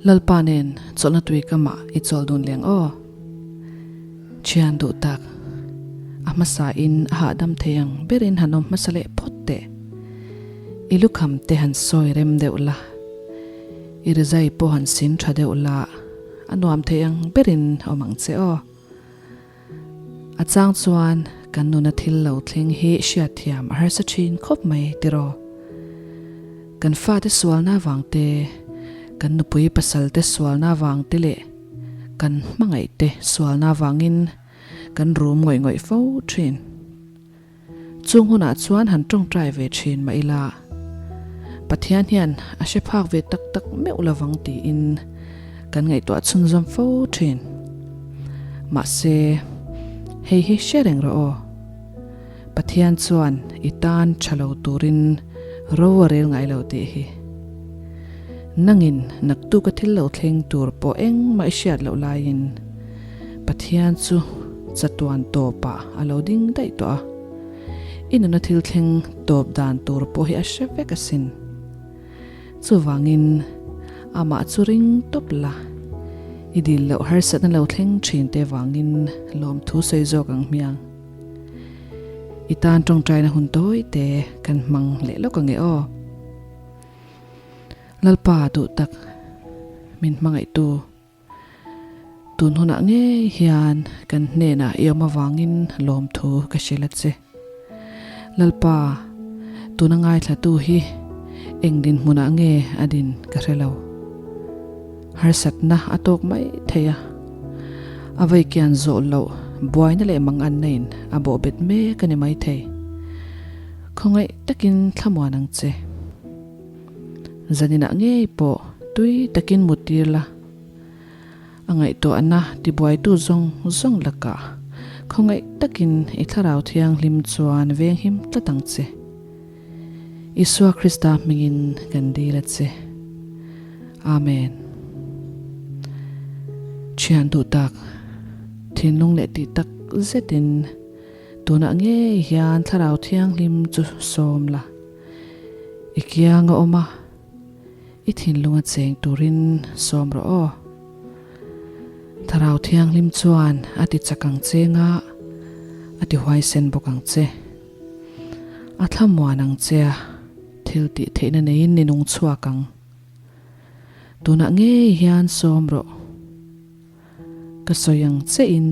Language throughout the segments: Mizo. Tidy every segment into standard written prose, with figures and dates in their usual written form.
Lalpa nen chawlhna tui kamah i chawl dun leng aw. Thian duh tak, a hmasa in a hahdam thei ang berin han awm hmasa leh phawt teh. I lukham te han sawi rem deuh la, i rizai pawh han sin tha deuh la, a nuam thei ang berin awm ang che aw. A chang chuan kan nuna thil lo thleng hi hriatthiam a harsa thin khawp mai tiraw? Kan fate sualna avang te, kan nupui pasalte sualna avang te leh kan hmangaihte sualna avangin kan rum ngawih ngawih fo thin. Chung hunah chuan han tawngtai ve thin mah ila, Pathian hian a hre phak ve tak tak meuh lovang tiin kan ngaihtuah chhunzawm fo thin. Mahse, hei hi hre reng rawh aw. Pathian chuan i tan tha lo turin ro a rel ngai lo tih hi. Nangin naktuk a thil lo thleng tur pawh engmah i hriat loh laiin Pathian chu chatuan tawpah a lo ding daih tawh a, i nuna thil thleng tawp dan tur pawh hi a hre vek asin. Chuvangin amah chu ring tawp la, i dil loh harsatna lo thleng thin te vangin lawmthu sawi zawk ang hmiang. I tan tawngtaina hun tawi te kan hmang leh lawk ange aw. Lalpa duh tak min hmangaihtu tun hunah ngei hian kan hnenah i awm avangin lawmthu ka hrilh a che. Lalpa tuna ngaithlatu hi eng dinhmunah nge a din ka hre lo. Harsatna a tawk mai thei a, a veikian zawh loh buaina leh manganna in a bawhbet mek a ni mai thei. Khawngaih takin thlamuan ang che. Zaninah ngei pawh tui takin mut tir la. A ngaihtuahna tibuaitu zawng zawng lakah khawngaih takin i thlarau thianghlim chuan venghim tlat ang che. Isua Krista hmingin kan dil a che. Amen. Thian duh tak, thinlung leh tih tak zetin tunah ngei hian Thlarau Thianghlim chu sawm la. I kiang a awm a, i thinlung a cheng turin sawm rawh aw. Thlarau Thianghlim chuan a ti chak ang che nga, a ti huaisen bawk ang che. A thlamuan ang che a, thil tih theihna neiin ni nung chhuak ang. Tunah ngei hian sawm rawh. Ka sawi ang che in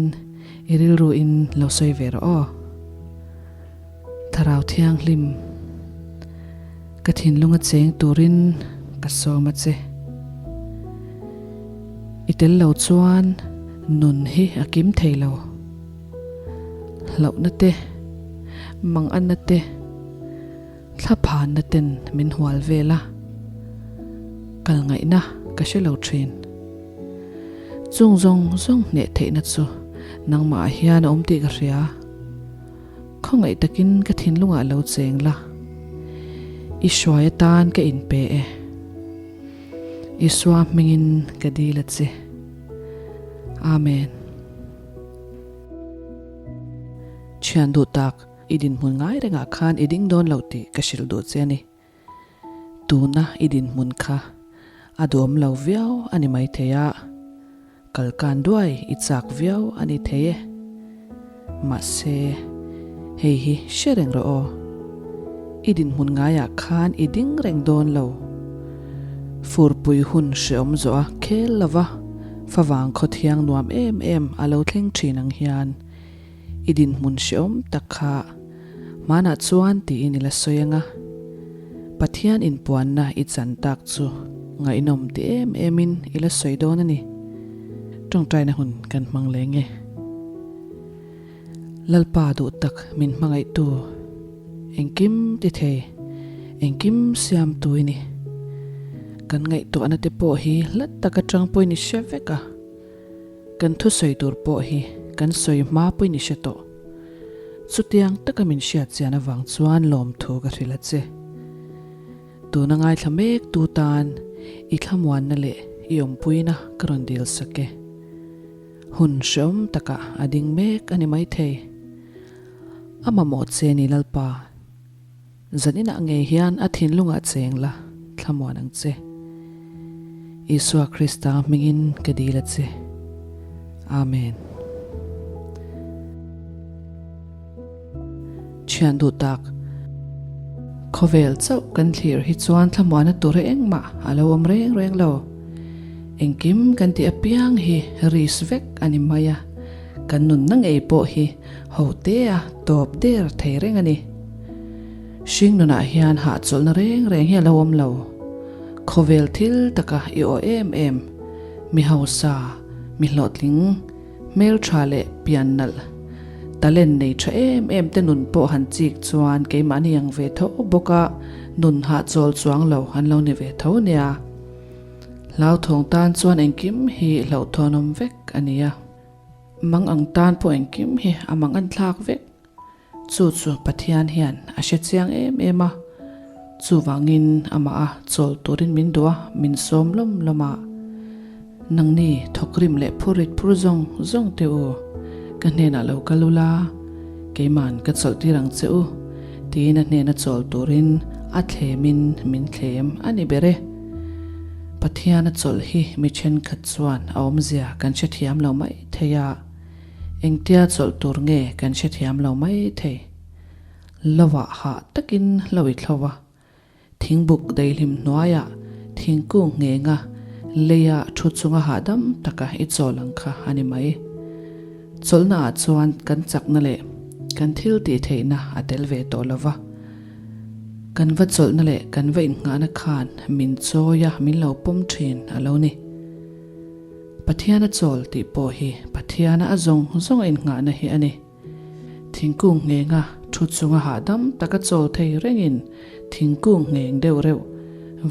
i rilru in lo sawi ve rawh aw. Thlarau Thianghlim, ka thinlung a cheng turin ka sawm a che. I tel lo chuan nun hi a kim thei lo. Hlauhna te, manganna te, thlaphanna ten min hual vel a, kal ngaihna ka hre lo thin. Chung zawng zawng hneh theihna chu nangmah ah hian a awm tih ka hria. Khawngaih takin ka thinlungah lo cheng la, i hruai atan ka inpe e. Isua hmingin ka dil a che. Amen. Thian duh tak, i dinhmun ngai rengah khan i ding dawn lo tih ka hrilh duh che a ni. Tuna i dinhmun kha a duhawm lo viau a ni maithei a, kalkan duai i chak viau a ni thei e. Mahse, hei hi hre reng rawh aw. I dinhmun ngaiah khan i ding reng dawn lo. Furpui hun hreawm zawh a khel lova favang khawthiang nuam em em a lo thleng thin ang hian i dinhmun hreawm tak kha hmanah chuan tiin i la sawi ang a. Pathian inpuanna i chan tak chu ngaihnawm ti em emin i la sawi dawn a ni. Tawngtaina hun kan hmang leng e. Lalpa duh tak min hmangaihtu, engkim ti thei, engkim siamtu i ni. Kan ngaihtuahna te pawh hi hlat tak atang pawhin i hre vek a, kan thusawi tur pawh hi kan sawi hma pawhin i hre tawh. Chutiang taka min hriat chian avang chuan lawmthu ka hrilh a che. Tuna ngaithla mek tu tan i thlamuanna leh i awmpuina ka rawn dil sak e. Hun hreawm takah a ding mek a ni maithei. A mamawh che ni Lalpa. Zaninah ngei hian a thinlungah cheng la, thlamuan ang che. Isua Krista hmingin ka dil a che. Amen. Thian duh tak, khawvel chauh kan thlir hi chuan thlamuana tura engmah a lo awm reng reng lo. Engkim kan tih apiang hi risk vek a ni mai a, kan nunna ngei pawh hi ho tea tawp der thei reng a ni. Hring nunah hian hahchawlhna reng reng hi a lo awm lo. Khawvel thil taka i aw em em, mi hausa, mi hlawhtling, Hmeltha leh pian nalh, talent nei tha em em te nun pawh han chik chuan keimahni ang ve tho bawk a, nun hahchawl chuang lo an lo ni ve tho nia. Hlauthawng tan chuan engkim hi hlauhthawnawm vek a nia. Mang ang tan pawh engkim hi a mang an thlak vek. Chu chu Pathian hian a hre chiang em em a, chuvangin amah a chawl turin min duh a, min sawm lawm lawm a. Nangni thawkrim leh phurrit phur zawng zawng teh u, ka hnenah lo kal ula, keiman ka chawlh tir ang che u, tiin a hnena chawl turin a thlemin min thlem a ni ber e. Pathian a chawlh hi mi thenkhat chuan a awmzia kan hrethiam lo mai thei a. Engtia chawlh tur nge kan hrethiam lo mai thei. Lovah hah takin lo i thlo a, thingbuk daihlim hnuaiah thingkung nghenga leia thu chunga hahdam taka i chawl ang kha a ni mai. Chawlhna ah chuan kan chakna leh kan thil tih theihna a tel ve tawh lo va. Kan va chawlhna leh kan va innghahna khan min chawi a, min lo pawm thin a lo ni. Pathiana chawl tih pawh hi Pathiana a zawng zawng a innghahna hi a ni. Thingkung nghenga thu chunga hahdam taka chawl thei rengin thingkung ngheng deuh reuh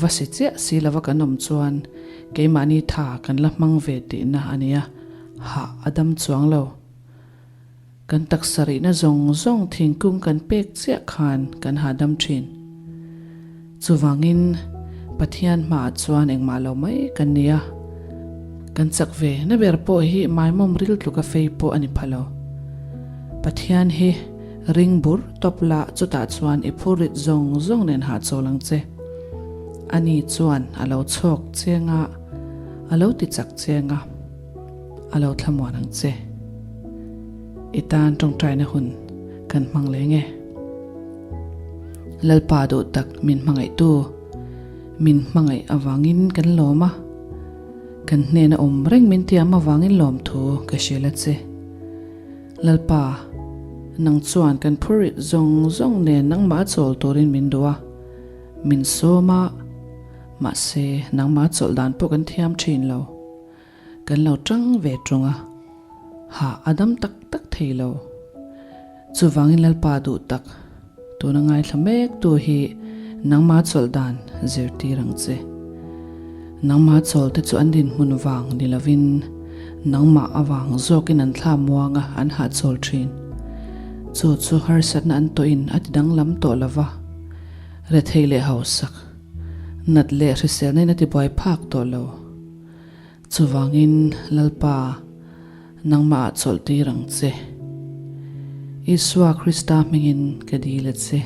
va si chiah si lova kan awm chuan keimahni tha kan la hmang ve tihna a nia, hah a dam chuang lo. Kan taksa rihna zawng zawng thingkung kan pek chiah khan kan hahdam thin. Chuvangin, Pathian hmaah chuan engmah lo mai kan ni a. Kan chak ve na ber pawh hi maimawm ril tluka fei pawh a ni pha lo. Pathian hi ring bur tawp la chutah chuan i phurrit zawng zawng nen hahchawl ang che. Ani chuan a lo chhawk cheng a, a lo ti chak cheng a. A lo thlamuan ang che. I tan tawngtaina hun kan hmang leng e. Lalpa duh tak min hmangaihtu, min hmangaih avangin kan lawm a, kan hnena awm reng min tiam avangin lawmthu ka hrilh a che. Lalpa, nang chuan kan phurrit zawng zawng nen nangmah chawl turin min duh a, min sawm a, mahse nangmah chawlh dan pawh kan thiam thin lo. Kan lo tang ve ṭung a, hah a dam tak tak thei lo. Chuvangin Lalpa duh tak, tuna ngaithla mek tu hi nangma chawlh dan zirtir ang che. Nangma chawl te chu an dinhmun vang ni lovin nangmah avang zawkin an thla muang a, an hahchawl ṭhin. Chu chu harsatna an tawhin a ti danglam tawh lova, rethei leh hausak, nat leh hriselna in a ti buai phak tawh lo. Chuvangin, Lalpa, nangmah ah chawlh tir ang che. Isua Krista hmingin ka dil a che.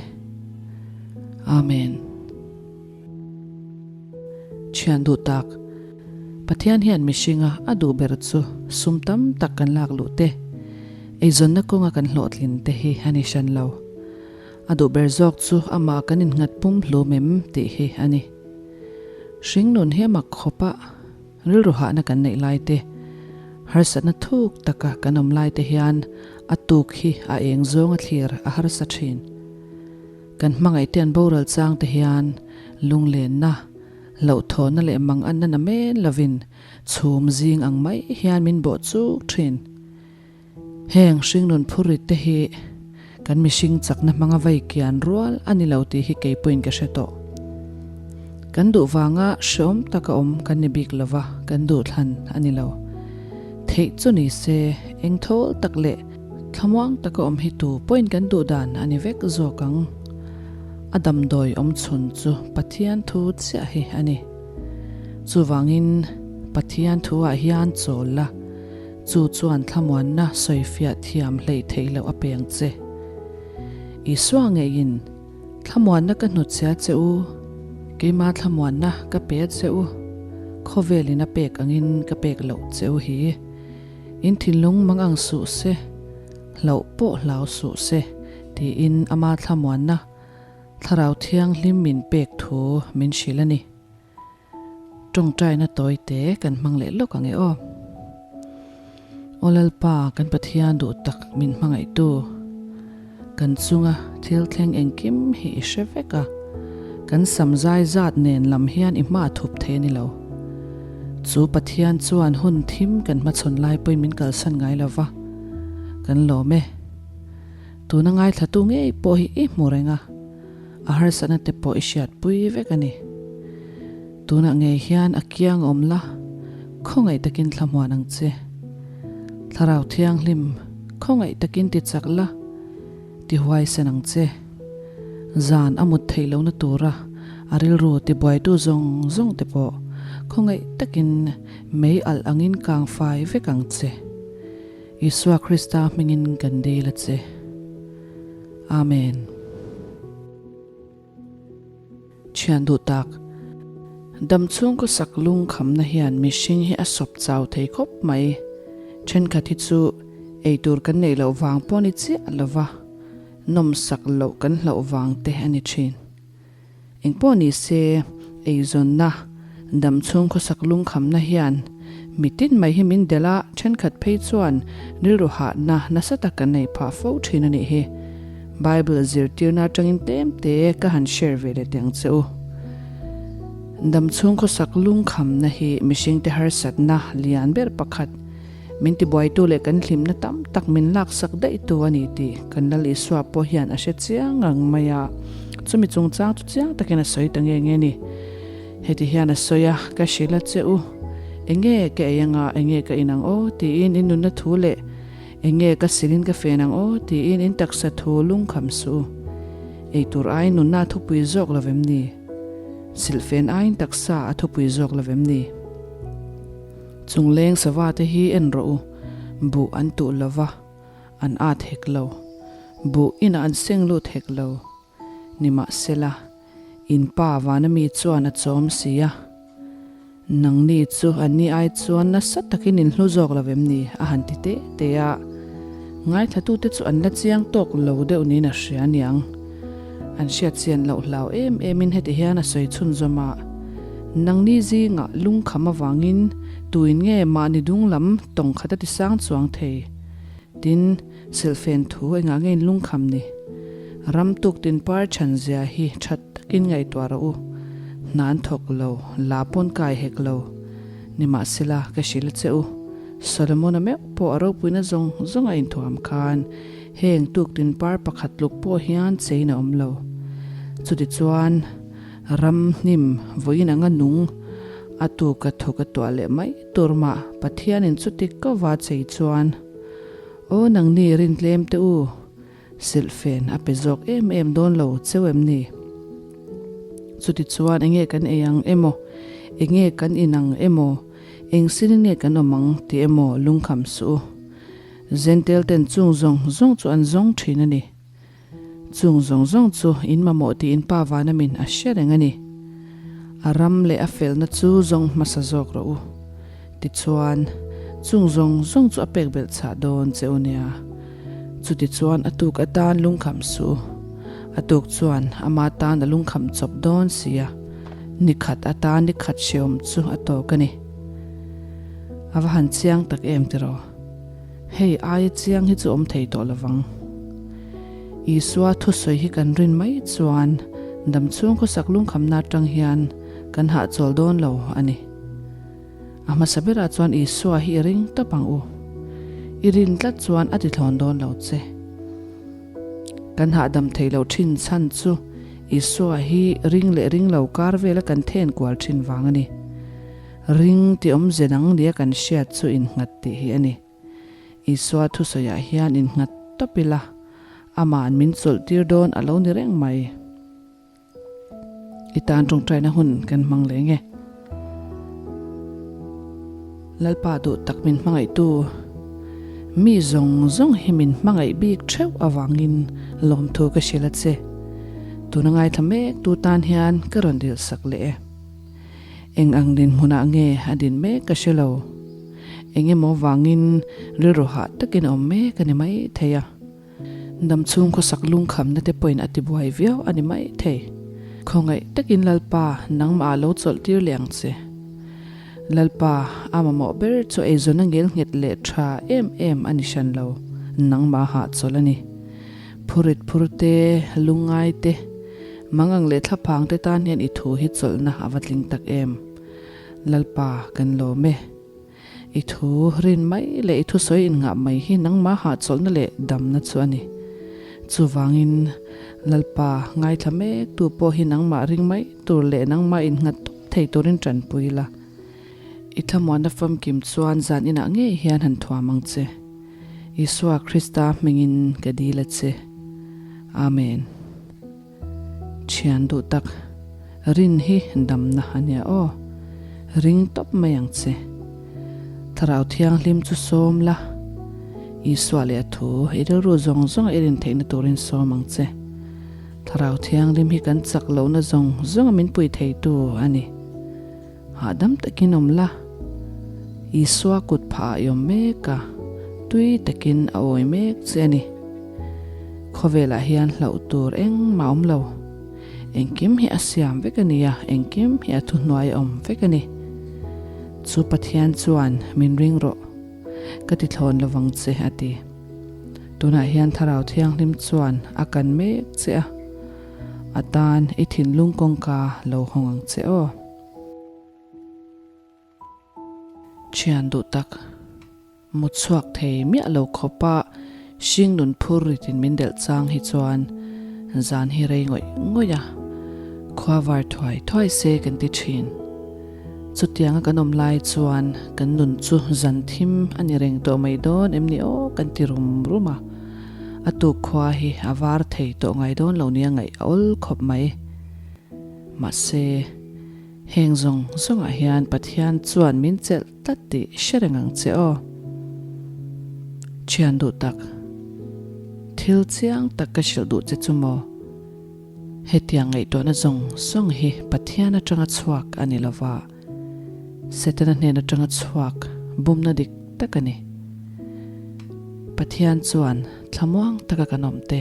Amen. Thian duh tak, Pathian hian mihringa a duh ber chu sum tam tak kan lak luh te, eizawnna kawnga kan hlawhtlin te hi a ni hran lo. A duh ber zawk chu amah kan innghat pum hlum em tih hi a ni. Hringnun hi a mak khawp a, rilru hahna kan neih lai te, harsatna thuk taka kan awm lai te hian a tuk hi a eng zawng a thlir a harsa thin. Kan hmangaih te an boral chang te hian lunglenna, hlauhthawnna leh manganna na men lovin chhum zing ang mai hian min bawh chuk thin. Heng hringnun phurrit te hi kan mihring chakna hmanga vai kian rual a ni lo tih hi kei pawhin ka hre tawh. Kan duh vanga hreawm taka awm kan ni bik lova, kan duh thlan a ni lo. Theih chu ni se, eng thawl tak leh thlamuang taka awm hi tu pawhin kan duh dan a ni vek zawk ang. A damdawi awm chhun chu Pathian thu chiah hi a ni. Chuvangin Pathian thu ah hian chawl la. Chu chuan thlamuanna sawifiah thiam hleih theih loh a peng che. Isua ngeiin, Thlamuanna ka hnutchhia che u, keima thlamuanna ka pe che u. Khawvelin a pek angin ka pek loh che u hi. In thinlung mang ang suh se, hlauh pawh hlau suh se, tiin ama thlamuanna Thlarau Thianghlim min pek thu min hrilh a ni. Tawngtaina tawi te kan hmang leh lawk ang e aw. Aw Lalpa kan Pathian duh tak min hmangaihtu, kan chunga thil thleng engkim hi i hre vek a, kan sam zai zat nen lam hian i hma thup thei a ni lo. Chu Pathian chuan hun thim kan hmachhawn lai pawhin min kalsan ngai lo va, kan lawm e. Tuna ngaithlatu ngei pawh hi i hmu reng a. A harsatna te pawh i hriatpui vek a ni. Tunah ngei hian a kiang awm la, khawngaih takin thlahmuan ang che. Thlarau Thianghlim, khawngaih takin ti chak la, ti huaisen ang che. Zan a mut theih lohna tura a rilru ti buaitu zawng zawng te pawh khawngaih takin mei alh angin kang fai vek ang che. Isua Krista hmingin kan dil a che. Amen. Thian duh tak, dam chhungkaw sak lung khamna hian mihring hi a sawp chau thei khawp mai. Thenkhat hi chu eitur kan neih loh vang pawh ni chiah lova nawmsak loh kan hlauh vang te a ni thin. Engpawh ni se, eizawnna, damchhung khawsak lungkhamna hian mitin mai hi min delh a, thenkhat phei chuan rilru hahna nasa tak kan nei phah fo thin a nih hi. Bible zirtirna atangin tlem te ka han share ve leh teh ang che u. Damchhung khawsak lungkhamna hi mihringte harsatna lian ber pakhat, min tibuaitu leh kan hlimna tam tak min laksak daihtu a ni tih kan Lal Isua pawh hian a hre chiang ngang mai a, chumi chungchang chu chiang takin a sawi ta nge nge ni. Heti hian a sawi a, Ka hrilh a che u, enge ka ei anga, enge ka in ang aw tiin in nunna thu leh enge ka silin ka fen ang aw tiin in taksa thu lungkham suh u. Ei tur aiin nunna a thupui zawk lo vem ni? Silhfen aiin taksa a thupui zawk lo vem ni? Chungleng sava te hi en rawh u, buh an tuh lo va, an at hek lo. Buh inah an seng lut hek lo. Nimahsela, in pa vana mi chuan a chawm si a. Nangni chu anni ai chuan nasa takin in hlu zawk lo vem ni? a han ti teh teh a. Ngaithlatute chu an la chiang tawk lo deuh niin a hria aniang. An hriat chian loh hlau em emin heti hian a sawi chhunzawm a. Nangni zingah lungkham avangin tuin nge mahni dung lam tawng khat a ti sang chuang thei? Tin, silhfen thu engah nge in lungkham ni? Ram tuk tin par chhan zia hi that takin ngaihtuah rawh u. Hna an thawk lo, la pawn kai hek lo. Nimahsela, ka hrilh che u, Solomon-a meuh pawh a ropuina zawng zawng a inthuam khan heng tuk tin par pakhat tluk pawh hian chein a awm lo. Chutichuan, Ram hnim vawiin anga nung a tu ka thu ka tuah leh mai tur mah Pathianin chuti ka va chei chuan Aw nangni rintlem te u, silhfen a pe zawk em em dawn lo cheu em ni? Chuti chuan enge kan ei ang emaw, enge kan in ang emaw, eng sinin nge kan awm ang tih emaw lungkham suh u. Zentel ten chung zawng zawng chu an zawng thin a ni. Chung zawng zawng chu in mamawh tiin Pa Vanamin a hre reng a ni. A ram leh a felna chu zawng hmasa zawk rawh u. Tichuan, chung zawng zawng chu a pek belh chhah dawn che u nia. Chutichuan a tuk atan lungkham suh u. A tuk chuan ama tan a lungkham chawp dawn si a, nikhat atan nikhat hreawm chu a tawk a ni. A va han chiang tak em tiraw? Hei aia chiang hi chu awm thei tawh lovang. Isua thusawi hi kan rin mai chuan damchhung khawsak lungkhamna atang hian kan hahchawl dawn lo a ni. A hmasa berah chuan Isua hi i ring tawp ang u. I rin tlat chuan a tithlawn dawn lo che. Kan hahdam thei lo thin chhan chu Isua hi ring leh ring lo kar vela kan then kual thin vang a ni. Ring tih awmze dang nia kan hriat chu innghat tih hi a ni. Isua thusawiah hian innghat tawp ila, ama'n min chawlh tir dawn a lo ni reng mai. I tan tawngtaina hun kan hmang leh nge? Lalpa duh tak min hmangaihtu, mi zawng zawng hi min hmangaih bik theuh avangin lawmthu ka hrilh a che. Tuna ngaithla mek tu tan hian ka rawn dilsak leh e. Eng ang dinhmunah nge a din mek ka hre lo. Eng emaw vangin rilru hah takin a awm mek a ni mai thei a. Damchhung khawsak lungkhamna te pawhin a tibuai viau a ni mai thei. Khawngaih takin Lalpa nangmah a lo chawlh tir leh ang che. Lalpa a mamawh ber chu eizawn a ngel nghet leh tha em em a ni hran lo, nangmah hahchawlh a ni. Phurit phur te, lungngai te, Mangang leh thlaphang te tan hian i thu hi chawlhna a va tling tak em? Lalpa, kan lawm e. I thu rin mai leh i thusawi inngah mai hi nangmah hahchawlhna leh damna chu a ni. Chuvangin, Lalpa, ngaithla mek tu pawh hi nangmah ring mai tur leh nangmah innghat tawp thei turin tanpui la. I thlamuanna famkim chuan zan inah ngei hian han thuam ang che. Isua Krista hmingin ka dil a che. Amen. Thian duh tak, rin hi damna a nia aw. Ring tawp mai ang che. Thlarau Thianghlim chu sawm la, Isua leh a thu i rilru zawng zawng a i rin theihna turin sawm ang che. Thlarau Thianghlim hi kan chak lohna zawng zawng a min pui theitu a ni. Hahdam takin awm la, Isua kut phah ah i awm mek a, tui takin a awi mek che a ni. Khawvelah hian hlauh tur engmah awm lo. Engkim hi a siam vek a ni a, engkim hi a thuhnuai a awm vek a ni. Chu Pathian chuan min ring rawh, ka ti thlawn lovang che a ti. Tunah hian Thlarau Thianghlim chuan a kan mek che a, a tan i thinlung kawngka lo hawng ang che aw. Thian duh tak, mut chhuak thei miah lo khawpa hring nun phur ritin min delh chang hi chuan zan hi rei ngawih ngawih a, khua var thuai thuai se kan ti thin. Chutianga kan awm lai chuan kan nun chu zan thim a ni reng tawh mai dawn em ni aw kan ti rum rum a, a tuk khua hi a var thei tawh ngai dawn lo nia ngaih a awl khawp mai. Mahse. Heng zawng zawngah hian Pathian chuan min chelh tlat tih hre reng ang che aw. Thian duh tak, thil chiang tak ka hrilh duh che chu maw? Hetiang ngaihtuahna zawng zawng hi Pathian atanga chhuak a ni lova, Setana hnen atanga chhuak bumna dik tak a ni. Pathian chuan thlamuang taka kan awm te,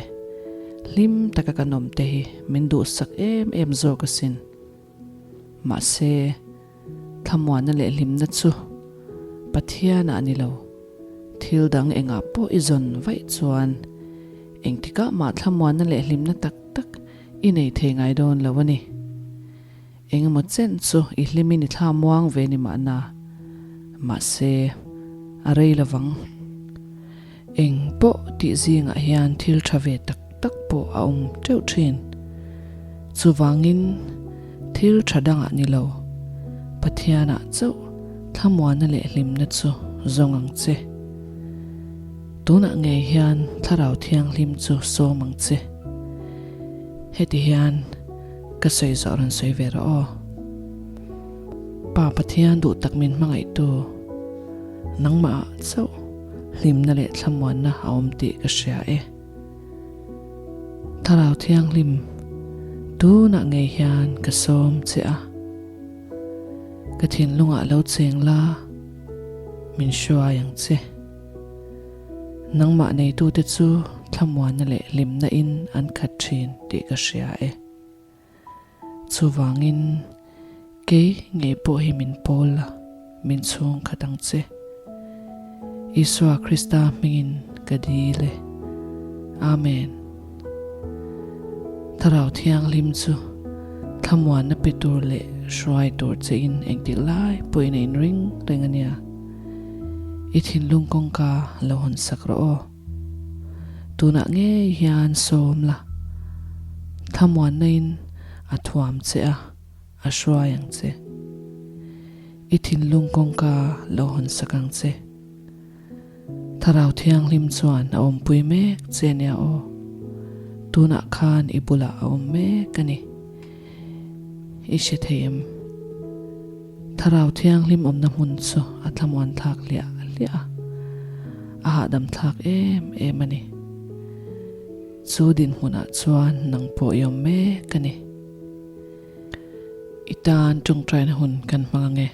hlim taka kan awm te hi min duhsak em em zawk asin. Mahse, thlamuanna leh hlimna chu Pathianah a ni lo. Thil dang engah pawh i zawn vaih chuan engtikah mah thlamuanna leh hlimna tak tak i nei thei ngai dawn lo a ni. Engemaw chen chu i hlimin i thlamuang ve ni mahna. Mahse, a rei lovang. Eng pawh tih zingah hian thil tha ve tak tak pawh a awm teuh thin. Chuvangin thil tha dangah ni lo, Pathianah chauh thlamuanna leh hlimna chu zawng ang che. Tunah ngei hian Thlarau Thianghlim chu sawm ang che. Heti hian ka sawi zawh rawn sawi ve rawh aw. Pa Pathian duh tak min hmangaihtu, nangmahah chauh hlimna leh thlamuanna a awm tih ka hria e. Thlarau Thianghlim, tunah ngei hian ka sawm che a, ka thinlungah lo cheng la, min hruai ang che. Nangmah neitute chu thlamuanna leh hlimna in an khat thin tih ka hria e. Chuvangin kei ngei pawh hi min pawl la, min chhung khat ang che. Isua Krista hmingin ka dil e. Amen. Thlarau Thianghlim chu thlamuanna pe tur leh hruai tur che in engtik lai pawhin a inring reng a nia. I thinlung kawngka lo hawn sak rawh aw. Tunah ngei hian sawm la, thlamuanna-in a thuam che a, a hruai ang che. I thinlung kawngka lo hawn sak ang che. Thlarau Thianghlim chuan a awmpui mek che nia aw. Tunah khan i bulah a awm mek a ni. I hre thei em? Thlarau Thianghlim awmna hmun chu a thlamuan thlak hliah hliah a, a hahdam thlak em em a ni. Chu dinhmunah chuan nang pawh i awm mek a ni. I tan tawngtaina hun kan hmang ange.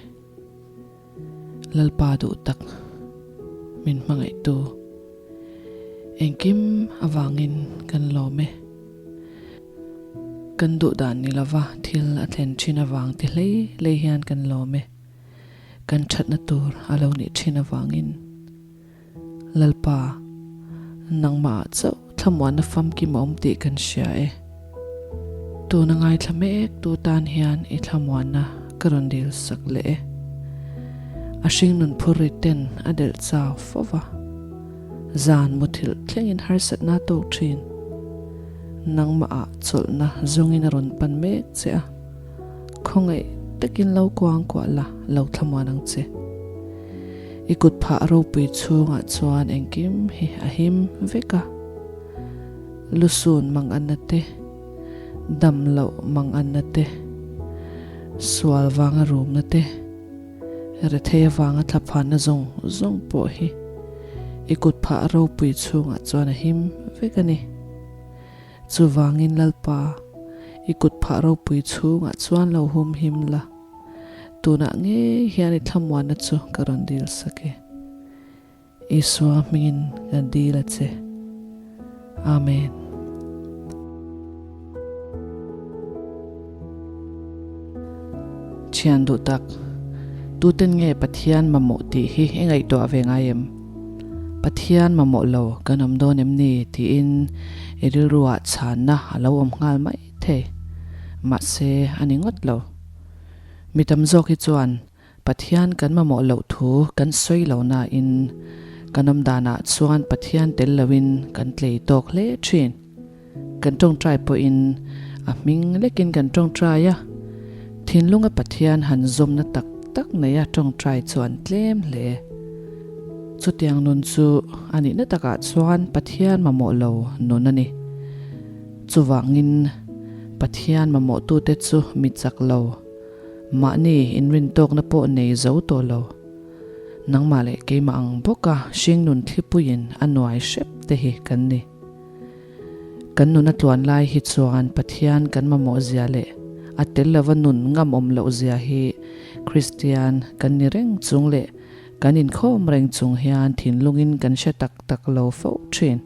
Lalpa duh tak min hmangaihtu engkim avangin kan lawm e. Kan duh dan ni lova thil a thlen thin avang ti hlei hlei hian kan lawm e. Kan thatna tur a lo nih thin avangin. Lalpa, nangmah ah chauh thlamuanna famkim a awm tih kan hria e. Tuna ngaithla mek tu tan hian i thlamuanna ka rawn dil sak leh e. A hringnun phur ri ten a delh chau fo va. Zan muthilh thlengin harsatna a tawk thin. Nangmah ah chawlhna zawngin a rawn pan mek che a. Khawngaih takin lo kuang kuah la, lo thlamuan ang che. I kut phah ropui chhungah chuan engkim hi a him vek a. Lusun mang anna te, dam loh mang anna te, sual vanga rumna te, rethei avanga thlaphanna zawng zawng pawh hi i kut phah ropui chhungah chuan a him vek a ni. Chuvangin Lalpa, i kut phah ropui chhungah chuan lo hum him la, tunah ngei hian i thlamuanna chu ka rawn dil sak e. Isua hmingin ka dil a che. Amen. Thian duh tak, tuten nge Pathian mamawh tih hi i ngaihtuah ve ngai em? Pathian mamawh lo kan awm dawn em ni tiin i rilruah chhanna a lo awm nghal mai thei. Mahse, a ni ngawt lo. Mi tam zawk hi chuan Pathian kan mamawh loh thu kan sawi lo nain kan awm danah chuan Pathian tel loin kan tlei tawk hle thin. Kan tawngtai pawhin a hming lekin kan tawngtai a, thinlunga Pathian han zawmna tak tak neia tawngtai chu an tlem hle. Chutiang nun chu a nihna takah chuan Pathian mamawh lo nun a ni. Chuvangin Pathian mamawhtute chu mi chak lo, mahni inrintawkna pawh nei zo tawh lo. Nangmah leh keimah ang bawka hringnun thlipuiin a nuai hrep te hi kan ni. Kan nun a tluan lai hi chuan Pathian kan mamawh zia leh a tel lova nun ngam awm loh zia hi Kristian kan ni reng chung leh kan inkhawm reng chung hian thinlungin kan hre tak tak lo fo thin.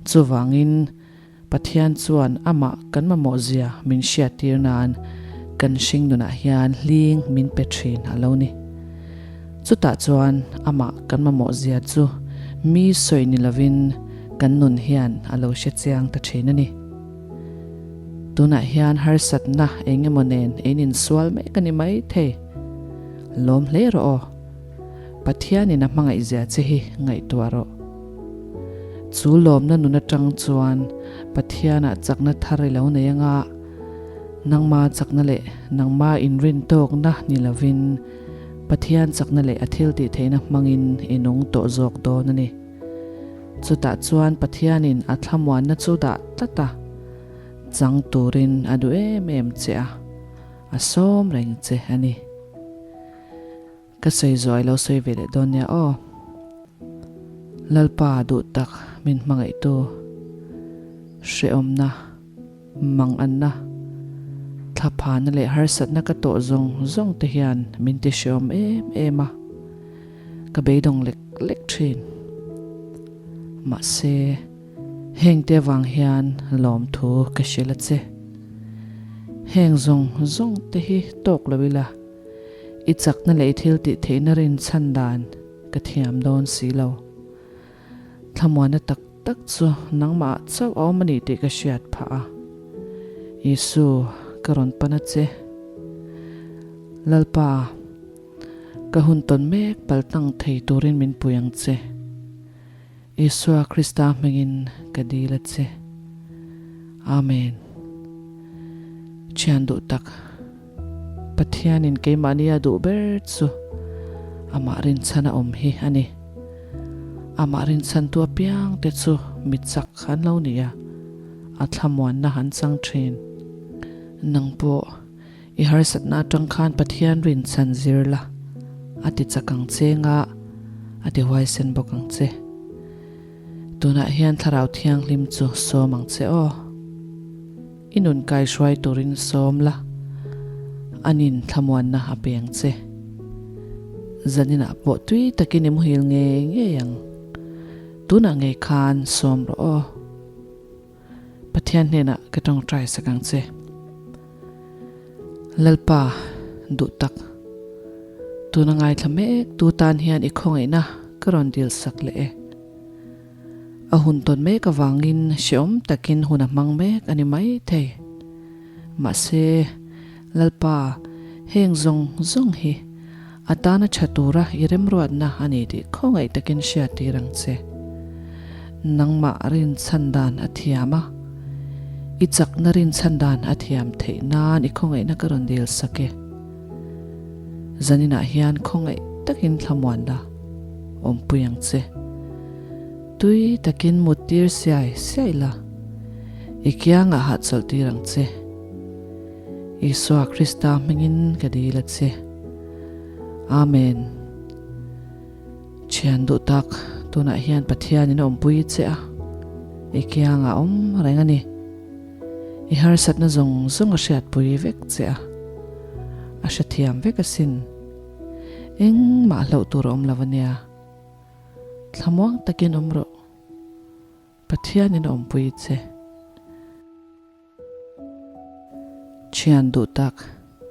Chuvangin Pathian chuan amah kan mamawh zia min hriattir nan kan hring nunah hian hling min pe thin a lo ni. Chutah chuan amah kan mamawh zia chu mi sawi ni lovin kan nun hian a lo hre chiang ta thin a ni. Tunah hian harsatna eng emaw nen ein insual mek a ni mai thei. Lawm hle rawh aw. Pathianin a hmangaih zia che hi ngaihtuah rawh. Chu lawmna nun atang chuan Pathianah chakna thar i lo nei anga, nangma chakna leh nangma inrintawkna ni lovin Pathian chakna leh a thiltihtheihna hmangin i nung tawh zawk dawn a ni. Chutah chuan Pathianin a thlamuanna chu dah tlat a, chang turin a duh em em che a, a sawm reng che a ni. Ka sawi zuai lo sawi ve leh dawn nia aw. Lalpa duh tak min hmangaihtu, hrehawmna, manganna, thlaphana leh harsatna ka tawh zawng zawng te hian min ti hrehawm em em a, ka beidawng lek lek thin. Mahse, hengte avang hian lawmthu ka hrilh a che. Heng zawng zawng te hi tawk lo ila. I chakna leh i thil tih theihna rinchhan dan ka thiam dawn si lo. Thlamuanna tak tak chu nangmah ah chauh a awm a ni tih ka hriat phah a. Isu, ka rawn pan a che. Lalpa, ka hun tawn mek paltlang thei turin min pui ang che. Isua Krista hmingin ka dil a che. Amen. Thian duh tak, Pathianin keimahni a duh ber chu amah rinchhan a awm hi a ni. Amah rinchhantu apiang te chu mi chak an lo ni a, a thlamuanna an chang thin. Nang pawh I harsatna atang khan Pathian rinchhan zir la, a ti chak ang che nga, a ti huaisen bawk ang che. Tunah hian Thlarau Thianghlim chu sawm ang che aw. I nun kai hruai turin sawm la. Anin thlamuanna a pe ang che. Zaninah pawh tui takin i muhil ngei ngei ang. Tunah ngei khan sawm rawh aw. Pathian hnenah ka tawngtai sak ang che. Lalpa, duh tak. Tuna ngaithla mek tu tan hian i khawngaihna ka rawn dil sak leh e. A hun tawn mek avangin hrehawm takin hun a hmang mek a ni mai thei. Mahse, Lalpa, heng zawng zawng hi a tana tha tura i remruatna a ni tih khawngaih takin hriattir ang che. Nangmah rinchhan dan a thiam a, i chakna rinchhan dan a thiam theih nan i khawngaihna ka rawn dil sak e. Zaninah hian khawngaih takin thlamuan la, awmpui ang che. Tui takin mut tir siai siai la, i kiangah hahchawlh tir ang che. Isua Krista hmingin ka dil a che. Amen. Thian duh tak, tunah hian Pathianin a awmpui che a, i kiangah awm reng a ni. I harsatna zawng zawng a hriatpui vek che a, a hrethiam vek asin. Engmah hlauh tur a awm lo a nia. Thlamuang takin awm rawh. Pathianin a awmpui che. Thian duh tak,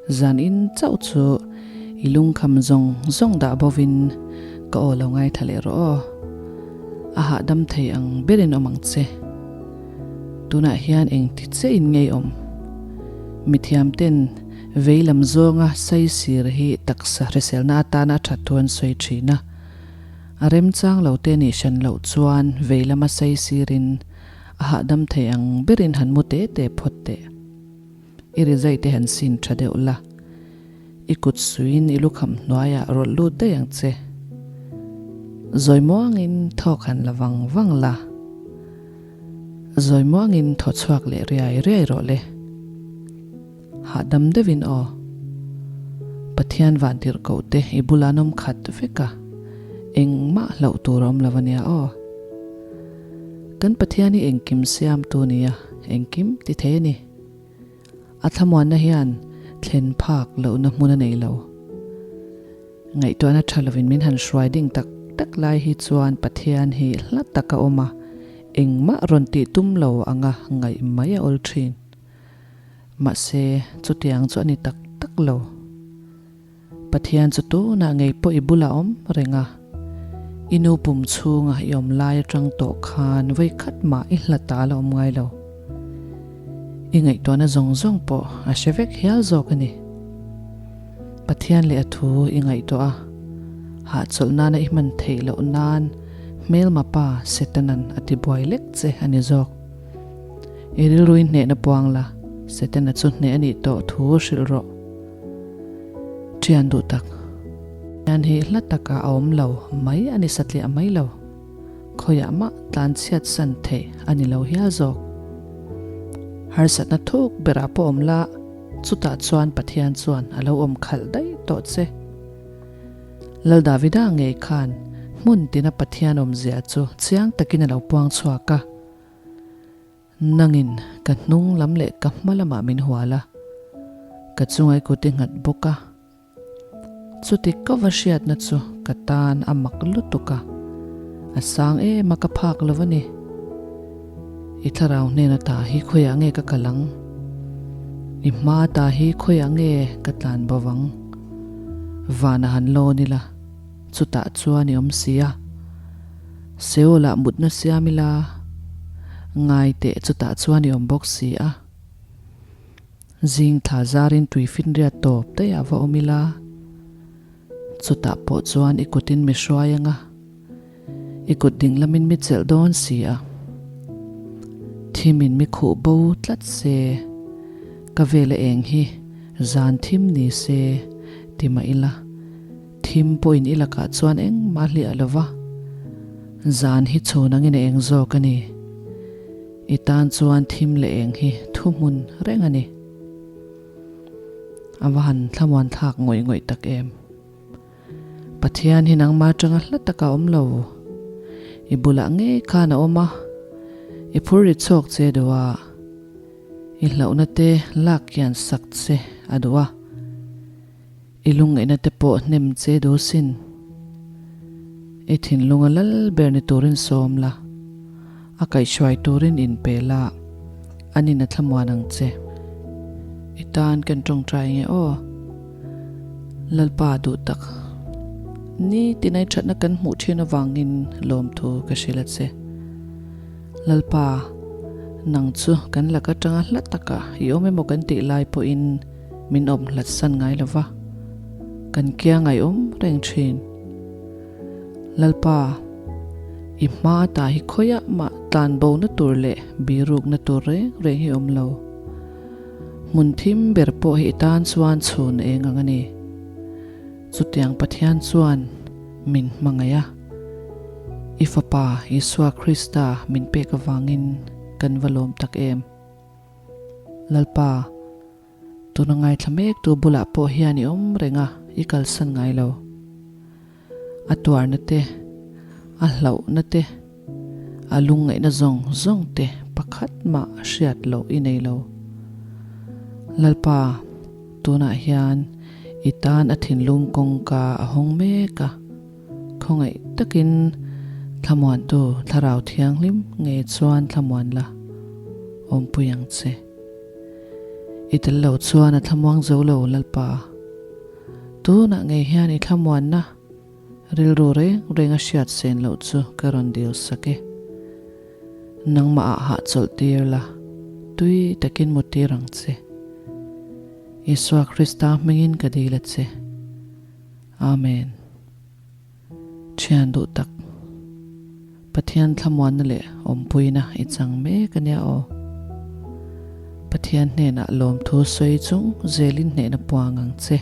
zan in chauh chu i lungkham zawng zawng dah bovin ka aw lo ngaithla leh rawh aw. A hahdam thei ang berin awm ang che. Tunah hian engti che in ngei awm? Mithiam ten vei lam zawnga saisir hi taksa hriselna atana a that thu an sawi thin a. A remchang lo te nih hran loh chuan vei lama saisirin A hahdam thei ang berin han mu te te phawt teh. I rizai te han sin tha deuh la. I kut suiin i lukham hnuaiah rawlh lut daih ang che. Zawi muangin thawk han la vang vang la. Zawi muangin thaw chhuak leh riai riai rawh le. Hahdam deuhin aw. Pathian vantirhkoh te i bula an awm khat vek a, engmah hlauh tur a awm lo ania aw. Kan Pathian hi engkim siamtu nia, engkim ti thei a ni. A thlamuanna hian thlen phak lohna hmun a nei lo. Ngaihtuahna tha lovin min han hruai ding tak tak lai hi chuan Pathian hi hla tak a awm a, engmah rawn tih tum lo anga ngaih mai a awl thin. Mahse, chutiang chu a ni tak tak lo. Pathian chu tunah ngei pawh i bulah awm reng a. I nu pum chhunga i awm lai atang tawh khan vawikhat mah i hla ta la awm ngai lo. I ngaihtuahna zawng zawng pawh a hre vek hial zawk a ni. Pathian leh a thu i ngaihtuah a, hahchawlh nana i hman theih loh nan hmelma pa Setanan a tibuai lek che a ni zawk. I rilruin hnehna puang la, Setana chu hneh a nih tawh thu hrilh rawh. Ṭhian duh tak. Hian hi hla takah a awm lo mai a ni satliah mai lo. Khawiah mah tlan chhiat san theih a ni lo hial zawk. Harsatna thuk berah pawh awm la, chutah chuan Pathian chuan a lo awm khalh daih tawh che. Lal Davida ngei khan hmun tina Pathian awmzia chu chiang takin a lo puang chhuak a. Nangin ka hnung lam leh ka hma lamah min hual a, ka chungai kut i nghat bawk a. Chuti ka va hriatna chu ka tan a mak lutuk a, a sang em a ka phak lo a ni. I thlarau hnena ta hi khawiah nge ka kal ang? I hma ta hi khawiah nge ka tlan bo vang? Vana han lawn ila, chutah chuan i awm si a. Seoul-ah mutna siam ila, ngai teh chutah chuan i awm bawk si a. Zing thla zarin tui finriat tawp daih ah va awm ila, chutah pawh chuan i kutin mi hruai ang a, i kut ding lamin mi chelh dawn si a. Thimin mi khuh bo tlat se, ka vela eng hi zan thim ni se ti mah ila. Thim pawhin i lakah chuan engmah hliah lo va, zan hi chhun angin a eng zawk a ni. I tan chuan thim leh eng hi thuhmun reng a ni. A va han thlamuan thlak ngawih ngawih tak em. Pathian hi nangmah atanga hla taka awm lo. I bulah ngei khan a awm a, i phur ri chhawk che duh a, i hlauhna te lak kian sak che a duh a. I lungngaihna te pawh hnem che duh sin. I thinlunga lal ber ni turin sawm la, a kaihhruai turin inpe la, anin a thlamuan ang che. I tan kan tawngtai nge aw? Lalpa duh tak. Ni tinai thatna kan hmuh thin avangin lawmthu ka hrilh a che. Lalpa, nang chu kan lak atanga hla taka i awm emaw kan tih lai pawhin min awm hlat san ngai lo va, kan kiang a i awm reng thin. Lalpa, i hma ta hi khawiah mah tlan bo na tur leh birukna tur reng reng hi awm lo. Hmun thim ber pawh hi i tan chuan chhun eng ang a ni. Chutiang Pathian chuan min hmangaih a, i Fapa Isua Krista min pek avangin kan va lawm tak em. Lalpa, tuna ngaithla mektu bulah pawh hian i awm reng a, i kalsan ngai lo. A tuarna te, a hlauhna te, a lungngaihna zawng zawng te pakhat mah hriat loh i nei lo. Lalpa, tunah hian i tan a thinlung kawngka a hawng mek a, khawngaih takin thlamuantu Thlarau Thianghlim ngei chuan thlamuan la, awmpui ang che. I tel lo chuan a thlamuang zo lo, Lalpa. Tunah ngei hian i thlamuanna rilru reng reng a hriat sen loh chu ka rawn dil sak e. Nangmah ah hahchawlh tir la, tui takin mu tir ang che. Isua Krista hmingin ka dil a che. Amen. Thian duh tak, Pathian thlamuanna leh awmpuina i chang mek a nia aw. Pathian hnenah lawmthu sawi chung zelin hnehna puang ang che.